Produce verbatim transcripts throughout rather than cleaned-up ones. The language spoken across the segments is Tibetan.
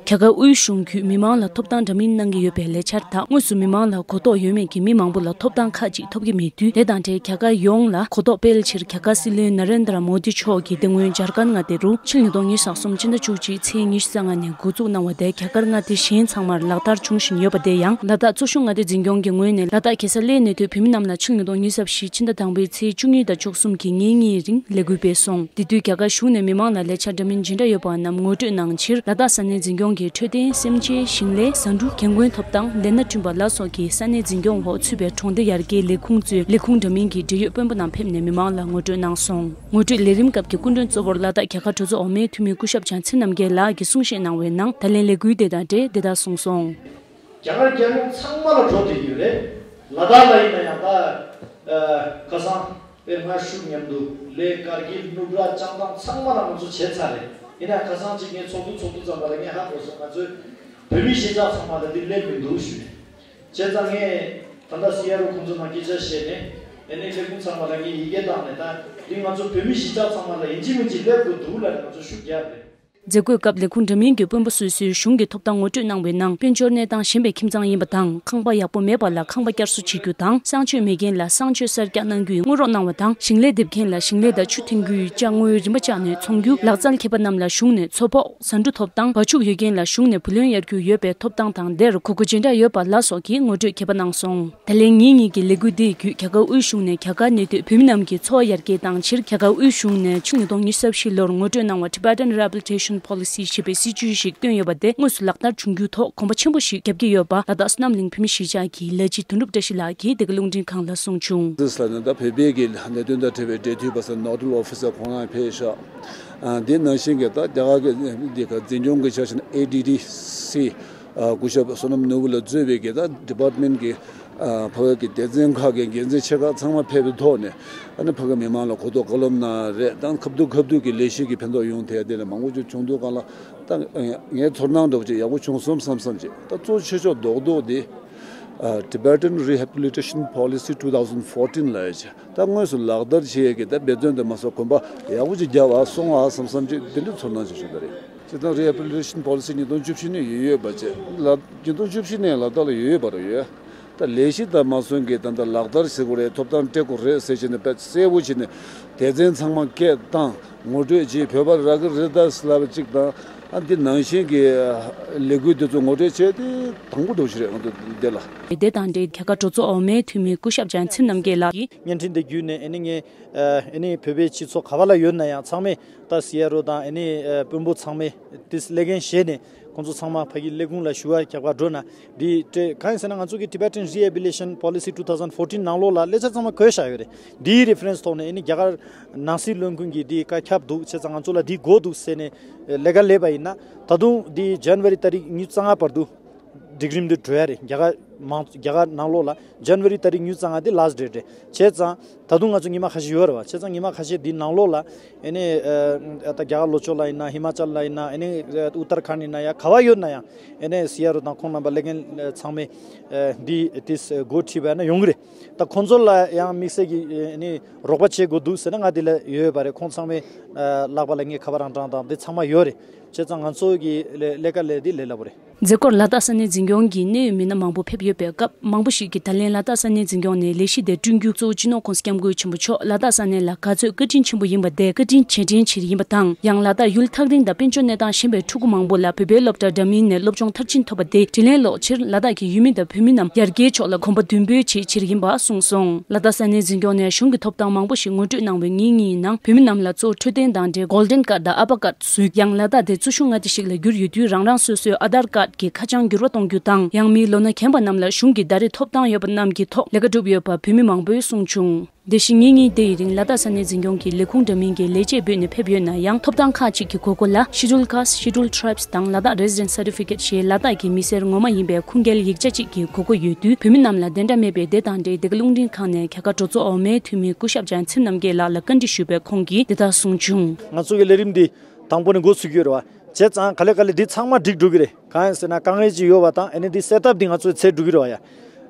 རྒྱ་གར་དབུས་གཞུང་བརྒྱུད་མི་མང་ལ་ཐོབ་ཐང་འདྲ་མིན་གནང་གི་ཡོད་པའི་ལས་འཆར་དག་དངོས་སུ་མི་མང་ལ་གོ་རྟོགས་ཡོད་མེད་ཀྱིས་མི་མང་པོ་ལ་ཐོབ་ཐང་ཁག་ཅིག་ཐོབ་ཀྱི་མེད་དུས། དེ་དང་འབྲེལ་རྒྱ་གར་ཡོངས་ལ་གོ་རྟོགས་སྤེལ་ཕྱིར་རྒྱ་གར་སྲིད་བློན་ན་རེན་དྲ་མོ་དི་མཆོག་གིས་དེ་སྔོན་འཇར་ཁན་མངའ་སྡེ་རུ་ཕྱི་ལོ་ཉིས་སྟོང་ཉི་ཤུ་རྩ་གསུམ་སྤྱི་ཟླ་བཅུ་གཅིག་ཚེས་ཉི་ཤུ་རྩ་ལྔ་ནས་འགོ་འཛུགས་གནང་བ་དེ་རྒྱ་གར་མངའ་སྡེ་གཞན་ཚང་མར་ལག་བསྟར་འབྱུང་བཞིན་ཡོད་པ་དེ་ཡང་ལ་དྭགས་གཙོ་བཞུགས་མངའ་སྡེ་འཛིན་སྐྱོང་གི་ངོས་ནས་ལ་དྭགས་རྒྱལ་ས་གླེ་ནས་སྡོད་བོད་མི་རྣམས་ལ་ཕྱི་ལོ་ཉིས་སྟོང་ཉི་ཤུ་རྩ་བཞི་ཕྱི་ཟླ་དང་པོའི་ཚེས་བཅུ་གཉིས་དང་བཅུ་གསུམ་གྱི་ཉིན་གཉིས་རིང་ལས་འགུལ་སྤེལ་སོང་། དེ་དུས་རྒྱ་གར་གཞུང་ནས་མི་མང་ལ་ལས་འཆར་འདྲ་མིན་ཇི་འདྲ་ཡོད་པ་རྣམས་ངོ་སྤྲོད་གནང་ཕྱིར་ལ་དྭགས་ས་གནས་འཛིན་སྐྱོང་གི་འཕྲོད་བསྟེན། སེམས་ཅན། ཞིང་ལས། ཟ་འབྲུ། རྒན་རྒོན་ཐོབ་ཐང་། སྡེར་ནད་བསྐྲུན་པ་ལ་སོགས་ཀྱི་ས་གནས་འཛིན་སྐྱོང་འོག་ཚུད་པའི་གྲོང་སྡེ་ཡར་རྒྱས་ལས་ཁུངས་གཙོས་ལས་ཁུངས་འདྲ་མིན་གྱི་འབྲེལ་ཡོད་དཔོན་པོ་རྣམས་ཕེབས་ནས་མི་མང་ལ་ངོ་སྤྲོད་གནང་སོང་། ངོ་སྤྲོད་ལས་རིམ་སྐབས་ཀྱི་སྐུ་མགྲོན་གཙོ་བོར་ལ་དྭགས་རྒྱལ་ཁབ་གྲོས་ཚོགས་འོག་མའི་འཐུས་མི་སྐུ་ཞབས་བྱང་ཚེ་རྣམ་རྒྱལ་ལགས་ཀྱིས་གསུང་བཤད་གནང་བའི་ནང་ད་ལན་ལས་འགུལ་དེ་དང་འབྲེལ་འདི་ལྟར་གསུངས་སོང་། རྒྱ་གར་རྒྱལ་ཡོངས་ཚང་མ་ལ་འགྲོ་བསྡད་ཀྱི་ཡོད་རེད། ལ་དྭགས་ལ་ཡིན་ན་ཡང་ད་ཨ་ཁ་སང་དཔེར་ང་ཤུགས་མཉམ་དུ་ལས་ཀར་གྱི་སྣུབས་ར་བཅང་སྟངས་ཚང་མ་ལ་ང་ཚོ་བྱས་ཚར་རེད། ཡིན་ན་ཁ་སང་གཅིག་ངས་ཚོགས་འདུ་ཚོགས་འདུ་ཙམ་པ་ལ་ངས་ཧ་གོ་སོང་། ང་ཚོའི་བོད་མི་གཞིས་ཆགས་ཚང་མ་ལ་འདི་སླེབས་མི་འདུག་ཞུས་ནས། བྱས་ཙང་ངས་ད་ལྟ་སི་ཨར་ཨོ་ཁོང་ཚོ་ནང་སྐད་ཆ་བཤད་ནས་ཨ་ནི་ལས་ཁུངས་ཚང་མ་ལ་ངས་ཡི་གེ་བཏང་ནས་ད་འདི་ང་ཚོ་བོད་མི་གཞིས་ཆགས་ཚང་མ་ལ་ཡིན་གཅིག་མིན་གཅིག་སླེབས་དགོས་འདུག་ལབ་ནས་ང་ཚོ་ཤུགས་རྒྱབ་རེད། མཛད་སྒོའི་སྐབས་ལས་ཁུངས་འདྲ་མིན་གྱི་དཔོན་པོ་སོ་སོས་གཞུང་གི་ཐོབ་ཐང་ངོ་སྤྲོད་གནང་བའི་ནང་དཔལ་འབྱོར་གནས་སྟངས་ཞན་པའི་ཁྱིམ་ཚང་ཡིན་པ་དང་ཁང་པ་ཡག་པོ་མེད་པ་ལ་ཁང་པ་བསྐྱར་གསོ་བྱེད་རྒྱུ་དང་གསང་སྤྱོད་མེད་མཁན་ལ་གསང་སྤྱོད་གསར་རྒྱག་གནང་རྒྱུའི་སྔོན་རོགས་གནང་བ་དང་ཞིང་ལས་འདེབས་མཁན་ལ་ཞིང་ལས་དང་ཆུ་འཐེན་རྒྱུའི་ཅ་དངོས་རིན་པ་བཅག་ནས་ཚོང་རྒྱུ། ལག་རྩལ་མཁས་པ་རྣམས་ལ་གཞུང་ནས་མཚོ་ཕོགས། ཟ་འབྲུ་ཐོབ་ཐང་། བ་ཕྱུགས་ཡོད་མཁན་ལ་གཞུང་ནས་བུ་ལོན་གཡར་རྒྱུ་ཡོད་པའི་ཐོབ་ཐང་དང་དེར་དགོས་མཁོ་ཇི་འདྲ་ཡོད་པ་ལ་སོགས་ཀྱི་ངོ་སྤྲོད་རྒྱས་པ་གནང་སོང་། ད་ལན་ཉིན་གཉིས་ཀྱི་ལས་འགུལ་འདིའི་བརྒྱུད་རྒྱ་གར་དབུས་གཞུང་ནས་རྒྱ་གར་གནས་སྡོད་བོད་མི་རྣམས་ཀྱི་འཚོ་བ་ཡར་རྒྱས་དང་ཕྱིར་རྒྱ་གར་དབུས་གཞུང་ནས་ཕྱི་ལོ་ཉིས་སྟོང་ཉི་ཤུ་རྩ་བཞི་ལོར་ངོ་སྤྲོད་གནང་བ་Tibetan Rehabilitation Policy ཞེས་པའི་སྲིད་ཇུས་ཤིག་བཏོན་ཡོད་པ་དེ་དངོས་སུ་ལག་བསྟར་བྱུང་རྒྱུའི་ཐོག་གོམ་པ་ཆེན་པོ་ཞིག་བརྒྱབ་ཀྱི་ཡོད་པ་ལ་དྭགས་བསོད་ནམས་གླིང་བོད་མི་གཞིས་ཆགས་ཀྱི་ལས་བྱེད་དོན་གྲུབ་བཀྲ་ཤིས་ལགས་ཀྱིས་འདི་ག་རླུང་འཕྲིན་ཁང་ལ་གསུངས་བྱུང་། འདི་ལ་ནི་ད་བོད་པའི་གི་གནད་དོན་དང་འབྲེལ་བའི་འབྲེལ་མཐུད་པ་ཟེར་Nodal Officer ཁོང་རང་ཕེབས་ཤག་ཨ་འདི་ནང་བཞིན་གྱི་ད་རྒྱ་གར་གྱི་འདི་ག་འཛིན་སྐྱོང་གི་ཆ་བཞག་ན་ཨེ་ཌི་ཌི་སི་ཨ་སྐུ་ཞབས་བསོད་ནམས་ནོར་བུ་ལགས་གཙོས་པའི་གི་ད་ཌི་པཱར་ཊི་མེན་ཊི་གི་ཨ་ཕ་གི་སྡེ་ཚན་ཁག་གི་འགན་འཛིན་ཆེ་ཁག་ཚང་མ་ཕེབས་པའི་ཐོག་ནས་ཨ་ནི་ཕ་གི་མི་མང་ལ་གོ་རྟོགས་བཀའ་སློབ་གནང་རེད། ད་ཁ་ཐུག་ཁ་ཐུག་གི་ལས་གཞི་གི་ཕན་ཐོགས་ཡོང་ཐད་དེ་ལ་མང་པོ་ཅིག་བྱུང་འདུག་ག་ལ། ད་ངའི་ཚོར་སྣང་འདྲ་པོ་ཅིག་ཡག་པོ་བྱུང་སོང་བསམ་བསམ་ཅིག་ད་གཙོ་ཆེ་ཤོས་རྡོག་རྡོག་དེ་ཨ་Tibetan Rehabilitation Policy two thousand fourteen ལབ་ཡ་ཅིག་ད་དངོས་སུ་ལག་བསྟར་བྱེད་ཡས་ཀྱི་ད་འབད་བརྩོན་དུ་མ་སོགས་གོམ་པ་ཡག་པོ་ཅིག་བརྒྱབ་པ་སོང་བ་བསམ་བསམ་ཅིག་འདི་འདྲའི་ཚོར་སྣང་ཅིག་བྱུང་བ་རེད། སྤྱིར་བཏང་Rehabilitation Policy ཉིས་སྟོང་བཅུ་བཞི་ནས་ཡོད་ཡོད་པ་བྱས་ལ་ཉིས་སྟོང་བཅུ་བཞི་ནས་ལག་བསྟར་ལ་ཡོད་ཡོད་པ་རེད་ཡོད། ད་ལས་གཞི་དང་མ་སོན་གྱི་ད་ལྟ་ལག་བསྟར་བྱེད་དགོས་རེད། ཐོབ་ཐང་སྤྲད་དགོས་རེད་ཟེར་བྱས་ནས་དཔེ་གསལ་པོ་བྱས་ནས་སྡེ་ཚན་ཚང་མ་སྐད་བཏང་ངོ་སྤྲོད་བྱས་བོད་པ་རག་གི་རེད་ད་ཟེར་ལབ་པ་གཅིག་དང་། ཨ་འདི་ནང་བཞིན་གྱི་ལས་འགུལ་འདི་ཚོ་ངོ་སྤྲོད་བྱས་ཏེ་དང་པོ་འགྲོ་བཞིན་རེད། ང་ཚོ་འདི་ལ། དེ་དང་འབྲེལ་རྒྱ་གར་གྲོས་ཚོགས་འོག་མའི་འཐུས་མི་སྐུ་ཞབས་བྱང་ཚེ་རྣམ་རྒྱལ་ལགས་ཀྱིས། བརྙན་འཕྲིན་འདི་བརྒྱུད་ནས་ཨ་ནི་ངས་ཨ་ནི་བོད་པའི་སྤྱི་ཚོགས་ག་བ་ལ་ཡོད་ན་ཡང་ཚང་མས་ད་སི་ཨར་ཨོ་དང་ཨ་ནི་དཔོན་པོ་ཚང་མས་དེ་སླེབས་མཁན་བྱས་ནས་ཁོང་ཚོ་ཚང་མ་ཕ་གི་ལས་ཁུངས་ལ་ཞུ་བ་རྒྱག་པར་འགྲོ་ན་འདི་སྤྲད། གང་ཡིན་ཟེར་ན་ང་ཚོ་གི་Tibetan Rehabilitation Policy two thousand fourteen ནང་ལོགས་ལ་ལས་འཆར་ཚང་མ་བཀོད་བཞག་ཡོད་རེད། འདིའི་རེ་ཕ་རེན་སི་ཐོག་ནས་ཨ་ནི་རྒྱ་གར་ནང་སྲིད་བློན་ཁུལ་གྱིས་འདི་བཀའ་ཁྱབ་འདུག་བྱས་ཙང་ང་ཚོ་ལ་འདི་དགོས་འདུག་ཟེར་ནས་ལས་ཀ་སླེབས་པ་ཡིན་ན་ད་དུང་འདི་ཇན་ཝ་རི་ཏ་རིག་ཉི་ཤུ་རྩ་ལྔ་བར་དུ་སྒྲིག་རིམ་འདི་འགྲོ་ཡ་རེད། རྒྱ་གར་མང་རྒྱ་གར་ནང་ལོགས་ལ་ཇན་ཝ་རི་ཏ་རིག་ཉི་ཤུ་རྩ་ལྔ་འདི་ལ་སི་ཊི་ཌེ་ཊི་རེད། བྱས་ཙང་ད་དུང་ང་ཚོ་ཉི་མ་ཁ་ཤས་ཡོད་རེད་བ། བྱས་ཙང་ཉི་མ་ཁ་ཤས་འདི་ནང་ལོགས་ལ་ཨ་ནི་ཨ་ད་རྒྱ་གར་ལྷོ་ཕྱོགས་ལ་ཡིན་ན་ཧི་མ་ཅལ་ལ་ཡིན་ན་ཨ་ནི་ཨུ་ཏར་ཁཱན་ཡིན་ན་ཡང་ག་བ་ཡོད་ན་ཡང་ཨ་ནི་སི་ཨར་ཨོ་དང་ཁོང་རྣམ་པ་སླེབས་མཁན་ཚང་མས་འདི་དེ་འགོ་ཁྲིད་པ་ཡིན་ན་ཡོང་གི་རེད། ད་ཁོང་ཚོ་ལ་ཡང་དམིགས་བསལ་གྱི་ཨ་ནི་རོགས་པ་བྱེད་དགོས་འདུག་ཟེར་ན་ང་འདི་ལ་ཡོད་པ་རེད། ཁོང་ཚང་མའི་ལག་པ་ལ་ངས་ཁ་པར་རང་གྲངས་དང་འདི་ཚང་མ་ཡོད་རེད། བྱས་ཙང་ང་ཚོ་གི་ལས་ཀ་ལས་འདི་ལས་སླ་པོ་རེད། མཛད་སྒོར་ལ་དྭགས་ས་གནས་འཛིན་སྐྱོང་གི་གནད་ཡོད་མི་སྣ་མང་པོ་ཕེབས་ཡོད་པའི་སྐབས། མང་པོ་ཞིག་གིས་ད་ལན་ལ་དྭགས་ས་གནས་འཛིན་སྐྱོང་ནས་ལས་གཞི་དེ་བསྐྲུན་རྒྱུ་གཙོ་བོ་སྤྱི་ནོར་༸གོང་ས་༸སྐྱབས་མགོན་ཆེན་པོ་མཆོག་ལ་དྭགས་ས་གནས་ལ་ག་ཚོད་བཀའ་དྲིན་ཆེན་པོ་ཡིན་པ་དེ་བཀའ་དྲིན་རྗེས་དྲན་བྱེད་ཡིན་པ་དང་། ཡང་ལ་དྭགས་ཡུལ་ཐག་རིང་དང་དཔལ་འབྱོར་གནས་སྟངས་ཞན་པའི་ཕྲུ་གུ་མང་པོ་ལ་བོད་པའི་སློབ་གྲྭ་འདྲ་མིན་ནས་སློབ་སྦྱོང་མཐར་ཕྱིན་ཐོབ་པ་དེ་དྲིན་ལན་སློག་ཕྱིར་ལ་དྭགས་ཀྱི་ཡུལ་མི་དང་བོད་མི་རྣམས་ཡར་རྒྱས་ཕྱོགས་ལ་གོམ་པ་མདུན་སྤོས་བྱེད་ཕྱིར་ཡིན་པ་གསུངས་སོང་། ལ་དྭགས་ས་གནས་འཛིན་སྐྱོང་ནས་གཞུང་གི་ཐོབ་ཐང་མང་པོ་ཞིག་ངོ་སྤྲོད་གནང་བའི་ཉིན་གཉིས་ནང་བོད་མི་རྣམས་ལ་གཙོ་བོ་འཕྲོད་བསྟེན་དང་འབྲེལ་Golden Card དང་Upper Card བཟོས། ཡང་ལ་དྭགས་དེ་གཙོ་ཤུགས་མངའ་སྡེ་ཞིག་ལ་འགྱུར་ཡོད་དུས་རང་རང་སོ་སོའི་Aadhaar Card གྱི་ཁ་བྱང་འགྱུར་བ་གཏོང་རྒྱུ་དང་། ཡང་མིའི་ལོ་ན་རྒན་པ་རྣམས་ལ་གཞུང་གི་ཟླ་རེ་ཐོབ་ཐང་ཡོད་པ་རྣམས་ཀྱི་ཐོག་ལས་ཀ་བསྒྲུབས་ཡོད་པ་བོད་མི་མང་པོས་གསུངས་བྱུང་། བདེ་སྐྱིད་ཉིན་གཉིས་དེའི་རིང་ལ་དྭགས་ས་གནས་འཛིན་སྐྱོང་གི་ལས་ཁུངས་འདྲ་མིན་གྱི་ལས་བྱེད་བོད་ནས་ཕེབས་ཡོད་ན་ཡང་། ཐོབ་ཐང་ཁག་ཅིག་གི་དགོས་མཁོ་ལ་Scheduled Caste, Scheduled Tribes དང་ལ་དྭགས་Resident Certificate ཞེས་ལ་དྭགས་ཀྱི་མི་སེར་ངོ་མ་ཡིན་པའི་ཁུངས་སྐྱེལ་ཡིག་ཆ་ཅིག་གི་དགོས་མཁོ་ཡོད་དུས། བོད་མི་རྣམས་ལ་དེ་འདྲ་མེད་པས། དེ་དང་འབྲེལ་འདི་ག་རླུང་འཕྲིན་ཁང་ནས་རྒྱ་གར་གྲོས་ཚོགས་འོག་མའི་འཐུས་མི་སྐུ་ཞབས་བྱང་ཚེ་རྣམ་རྒྱལ་ལགས་ལ་བཀའ་འདྲི་ཞུས་པས། ཁོང་གིས་འདི་ལྟར་གསུངས་བྱུང་། ང་ཚོ་གི་ལས་རིམ་འདི་དང་པོ་ནས་འགོ་ཚུགས་ཀྱི་ཡོད་རེད་བ། བྱས་ཙང་ག་ལེ་ག་ལེ་འདི་ཚང་མ་འགྲིག་འགྲོ་གི་རེད། གང་ཡིན་ཟེར་ན་དཀའ་ངལ་ཅིག་ཡོད་པ་དང་། ཨ་ནི་འདི་སེ་ཊབ་འདི་ང་ཚོས་བྱས་འགྲོ་གི་རེད་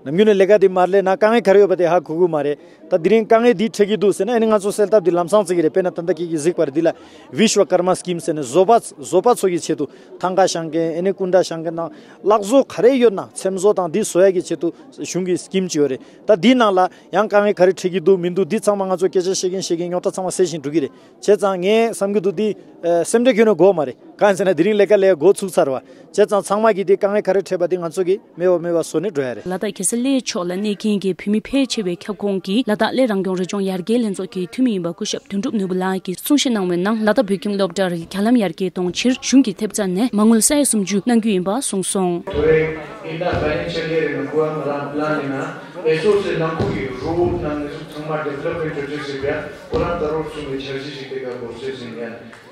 བ་ཡ། ནམ་རྒྱུན་ནས་ལས་ཀ་འདི་མ་ལས་ན་དཀའ་ངལ་ག་རེ་ཡོད་པ་དེ་ཧ་གོ་གི་མ་རེད། ད་དེ་རིང་དཀའ་ངལ་འདི་འཕྲད་ཀྱི་འདུག་ཟེར་ན་ཨ་ནི་ང་ཚོ་སེལ་ཐབས་འདི་ལམ་སང་བརྩི་གི་རེད། དཔེར་ན་ད་ལྟ་ཁྱེད་ཀྱིས་གཟིགས་པ་རེད། འདི་ལ་Vishwakarma scheme ཟེར་ནས་བཟོ་པ་བཟོ་པ་ཚོ་གི་ཆེད་དུ་ཐང་ག་བཤམས་མཁན། ཨ་ནི་ཀུན་ཌ་བཤམས་མཁན་དང་ལག་བཟོ་ག་རེ་ཡོད་ན་ཚེམ་བཟོ་དང་འདི་བཟོ་ཡ་གི་ཆེད་དུ་གཞུང་གི་སི་ཀིམ་ཅིག་ཡོད་རེད། ད་འདི་ནང་ལ་ཡང་དཀའ་ངལ་ག་རེ་འཕྲད་ཀྱི་འདུག་མི་འདུག་འདི་ཚང་མ་ང་ཚོ་སྐད་ཆ་བཤད་མཁན་བཤད་མཁན་རྙོག་དྲ་ཚང་མ་སེལ་བཞིན་འགྲོ་གི་རེད། བྱས་ཙང་ངས་བསམ་གྱི་འདུག་འདི་ཨ་སེམས་ཁྲལ་ཁྱོན་ནས་དགོས་མ་རེད། གང་ཡིན་ཟེར་ན་དེ་རིང་ལས་ཀ་ལས་འགོ་ཚུགས་ཚར་བ། བྱས་ཙང་ཚང་མ་གིས་དེ་དཀའ་ངལ་ག་རེ་འཕྲད་པ་དེ་ང་ཚོ་གིས་མེད་པ་མེད་པ་བཟོ་ནས་འགྲོ་ཡ་རེད། ལ་དྭགས་གེ་སར་གླེ་ཕྱོགས་ལ་གནས་མཁན་གྱི་བོད་མི་ཕལ་ཆེ་བའི་ཁྱབ་ཁོངས་ཀྱི་ལ་དྭགས་གླེ་རང་སྐྱོང་རི་ལྗོངས་ཡར་རྒྱས་ལྷན་ཚོགས་ཀྱི་འཐུས་མི་ཡིན་པ་སྐུ་ཞབས་དོན་གྲུབ་ནོར་བུ་ལགས་ཀྱིས་གསུང་བཤད་གནང་བའི་ནང་ལ་དྭགས་བོད་ཁྱིམ་སློབ་གྲྭར་རྒྱ་ལམ་ཡར་རྒྱས་གཏོང་ཕྱིར་གཞུང་གི་ཐེབས་རྩ་ནས་མ་དངུལ་ས་ཡ་སུམ་ཅུ་གནང་རྒྱུ་ཡིན་པ་གསུངས་སོང་། ཐོ་རེ་ཨིན་ད་ཕའི་ནན་ཤལ་ཨེ་རི་ནང་ཁུལ་ང་རང་པི་ལན་ཡིན་ན་ཨེ་སོ་སི་ནང་ཁུལ་གྱི་རོ་ཌི་ནང་ནས་ཚང་མ་ཌི་ཝེ་ལོབ་མེན་ཊི་པྲོ་ཇེག་ཞིག་བྱས། ཁོ་རང་ད་རོགས་གསུམ་གྱི་འཆར་གཞི་ཞིག་དེ་ག་འགོ་ཚུགས་ཟིན་ཡང་།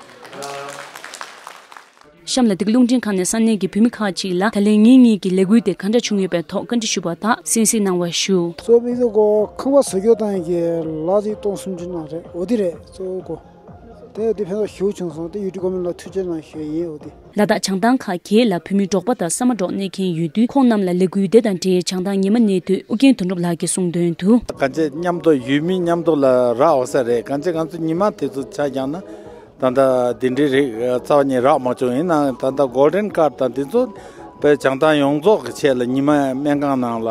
གཤམ་ལ་འདི་ག་རླུང་འཕྲིན་ཁང་ནས་ས་གནས་ཀྱི་བོད་མི་ཁག་ཅིག་ལ་ད་ལན་ངེད་གཉིས་ཀྱི་ལས་འགུལ་དེ་ག་འདྲ་བྱུང་ཡོད་པའི་ཐོག་བཀའ་འདྲི་ཞུས་པ་དག་གསན་གཟིགས་གནང་བ་ཞུ། གཙོ་བོ་ཡིན་ན་ཁང་པ་བཟོ་སྐྱོར་བཏང་ཡག་གི་ལག་ཅིག་སྟོང་སུམ་ཅུ་ནང་རེད། འོ་དེ་རེད་གཙོ་བོ་གོ། དེ་དེ་ཕན་ཐོགས་ཞེ་པོ་བྱུང་སོང་། དེ་ཡུ་ཊི་གོ་མེན་ལ་ཐུགས་རྗེ་གནང་ཞུ་ཡིན། འོ་དེ། ལ་དྭགས་བྱང་ཐང་ཁག་བརྒྱད་ལ་བོད་མི་འབྲོག་པ་དང་ས་མ་འབྲོག་གནས་མཁན་ཡོད་དུས་ཁོང་རྣམས་ལ་ལས་འགུལ་དེ་དང་འབྲེལ་བྱང་ཐང་ཉི་མ་གནས་སྡོད་ཨུ་རྒྱན་དོན་གྲུབ་ལགས་ཀྱིས་གསུངས་དོན་དུ། གང་ཅི་མཉམ་དུ་ཡུལ་མི་མཉམ་དུ་ལ་རག་འོ་ས་རེད། གང་ཅི་ང་ཚོ་ཉི་མ་དེ་ཚོ་ཆ་བཞག་ན་ད་ལྟ་དེ་འདྲའི་རིགས་རྩ་བ་ཉིད་རག་མ་བྱུང་། ཡིན་ནའང་ད་ལྟ་གོལ་ཌེན་ཀར་ཌི་དང་དེ་ཚོ་དཔེ་བྱང་ཐང་ཡོངས་རྫོགས་ཀྱི་ཆེད་ལ་ཉི་མ་སྨན་ཁང་ནང་ལ་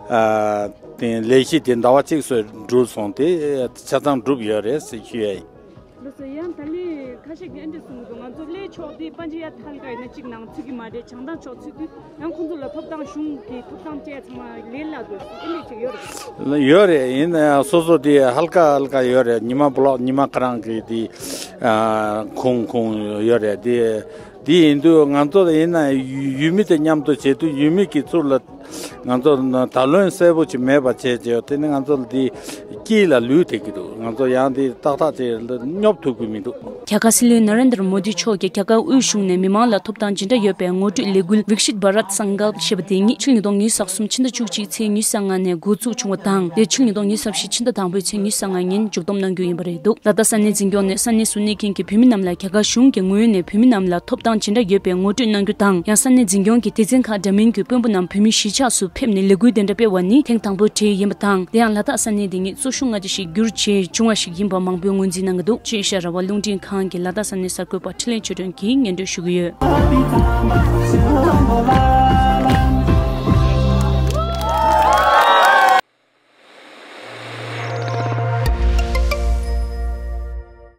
ཨ་དེ་ལས་གཞི་དེ་ཟླ་བ་གཅིག་སོ་འགྲུབ་སོང་། དེ་ཆ་ཚང་འགྲུབ་ཡོད་རེད་ཟེར་ཞུ་ཡ་ཡིན། ལགས་སོ། ཡང་ད་ལན་ཁ་ཤས་ཀྱིས་ཨ་འདྲ་གསུང་གི་འདུག་ང་ཚོ་གླེ་ཕྱོགས་དེ་པན་ཅ་ཡ་ཐ་ཧལ་ཀ་ཡིན་ན་གཅིག་ནང་ཚུད་ཀྱི་མ་རེད། བྱང་ཐང་ཕྱོགས་ཚུད་དུས་ཡང་ཁོང་ཚོ་ལ་ཐོབ་ཐང་གཞུང་གི་ཐོབ་ཐང་སྤྲད་ཚང་མ་ལས་སླ་འདུག་ཨ་འདྲ་ཅིག་ཡོད་རེད། ཡོད་རེད། ཡིན་ན་ཡང་སོ་སོ་དེ་ཧལ་ཀ་ཧལ་ཀ་ཡོད་རེད། ཉི་མ་བོ་ལོག་ཉི་མ་ཁོ་རང་གི་དེ་ཨ་ཁུངས་ཁུངས་ཡོད་རེད། དེ་དེ་ཡིན་དུས་ང་ཚོ་ཡིན་ན་ཡུལ་མི་དེ་མཉམ་དུ་བྱེད་དུས་ཡུལ་མི་གི་ཚུར་ལ་ང་ཚོ་ད་ལོན་གསལ་པོ་ཅིག་མེད་པ་བྱས་བྱས། དེ་ནི་ང་ཚོ་ལ་འདི་དཀྱིལ་ལ་ལུས་བསྡད་ཀྱི་འདུག་ང་ཚོ་ཡང་འདི་ཏག་ཏག་ཅིག་སྙོབ་ཐུབ་ཀྱི་མི་འདུག་རྒྱ་གར་སྲིད་བློན་ན་རེན་དར་མོ་དི་མཆོག་གིས་རྒྱ་གར་དབུས་གཞུང་ནས་མི་མང་ལ་ཐོབ་ཐང་ཇི་འདྲ་ཡོད་པའི་ངོ་སྤྲོད་ལས་འགུལ་Viksit Bharat Sankalp ཞེས་པ་དེ་ཉིད་ཕྱི་ལོ་ཉིས་སྟོང་ཉི་ཤུ་རྩ་གསུམ་ཕྱི་ཟླ་བཅུ་གཅིག་ཚེས་ཉི་ཤུ་རྩ་ལྔ་ནས་འགོ་འཛུགས་བྱུང་བ་དང་། དེ་ཕྱི་ལོ་ཉིས་སྟོང་ཉི་ཤུ་རྩ་བཞི་ཕྱི་ཟླ་དང་པོའི་ཚེས་ཉི་ཤུ་རྩ་ལྔ་ཉིན་མཇུག་བསྡོམས་གནང་རྒྱུ་ཡིན་པ་རེད་འདུག་ལ་དྭགས་ས་གནས་འཛིན་སྐྱོང་ནས་ས་གནས་སུ་གནས་མཁན་གྱི་བོད་མི་རྣམས་ལ་རྒྱ་གར་གཞུང་གི་ངོས་ནས་བོད་མི་རྣམས་ལ་ཐོབ་ཐང་ཇི་འདྲ་ཡོད་པའི་ངོ་སྤྲོད་གནང་རྒྱུ་དང་། ཡང་ས་གནས་འཛིན་སྐྱོང་གི་སྡེ་ཚན་ཁག་འདྲ་མིན་གྱི་དཔོན་པོ་རྣམས་བོད་མི་གཞིས་ཆགས་སུ་ཕེབས་ནས་ལས་འགུལ་དེ་འདྲ་སྤེལ་བ་ནི་ཐེངས་དང་པོ་དེ་ཡིན་པ་དང་། དེ་ཡང་ལ་དྭགས་ས་གནས་འདི་ཉིད་གཙོ་ཤུགས་མངའ་སྡེ་ཞིག་གྱུར་རྗེས་བྱུང་བ་ཞིག་ཡིན་པ་མང་པོས་ངོས་འཛིན་གནང་གི་འདུག་ཅེས་ཨེ་ཤ་ཡ་རང་དབང་རླུང་འཕྲིན་ཁང་གི་ལ་དྭགས་ས་གནས་གསར་འགོད་པ་འཕྲིན་ལས་ཆོས་སྒྲོན་གྱིས་སྙན་སྒྲོན་ཞུ་གི་ཡོད།